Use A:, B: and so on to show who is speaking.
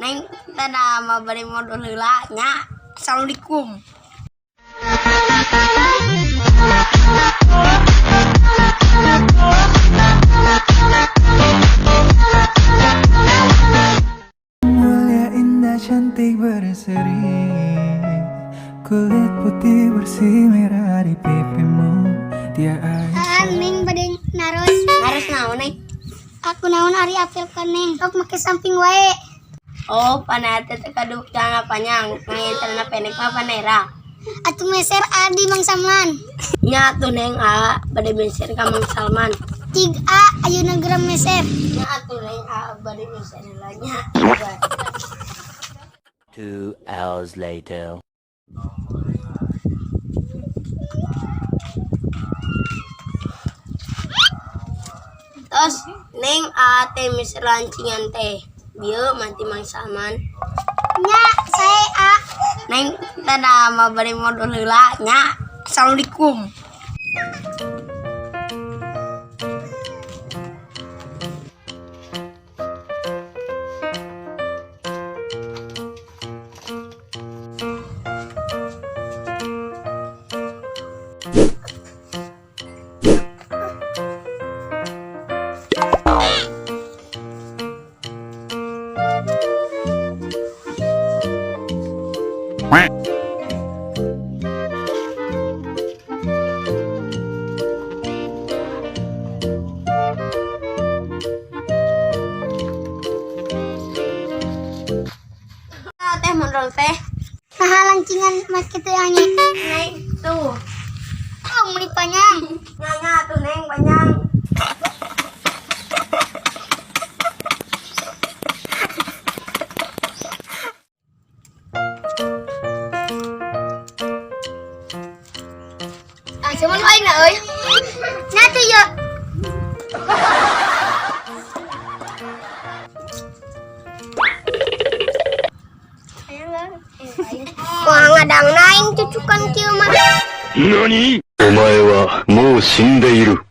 A: Neng, dadah mah bari modol heula nya. Assalamualaikum.
B: Mulia, indah, cantik, berseri. Kulit putih bersih, merah di pipimu. Dia Aisyah.
C: Ah, Neng bade naros.
A: Naros naon, Neng?
C: Aku naon ari apel ka Neng. Sok make samping wae.
A: Oh, pana teh teu gaduh celana panjang, ngan celana pendek mah panera.
C: Atuh meser adi Mang Salman.
A: Nya atuh Neng, a bade meser ka Mang Salman.
C: Cig a ayeuna geura meser.
A: Nya atuh Neng, a bade meser heula nya.
D: 2 hours later.
A: Tos Neng, a teh meser lancingan teh. Bieu manti Mang Salman.
C: Nya sae a.
A: Neng, dadah mah bari modol heula nya. Assalamualaikum. Ah, teh modol teh.
C: Nah, lancingan make teu ange.
A: Neng, tuh.
C: Oh, meuli panjang.
A: Nya nya tuh Neng panjang.
C: Ah, cuman aing na euy. Nya tuh yo. Wah, ngadang aing cucukan kieu mah.
E: 何お前はもう死んでいる。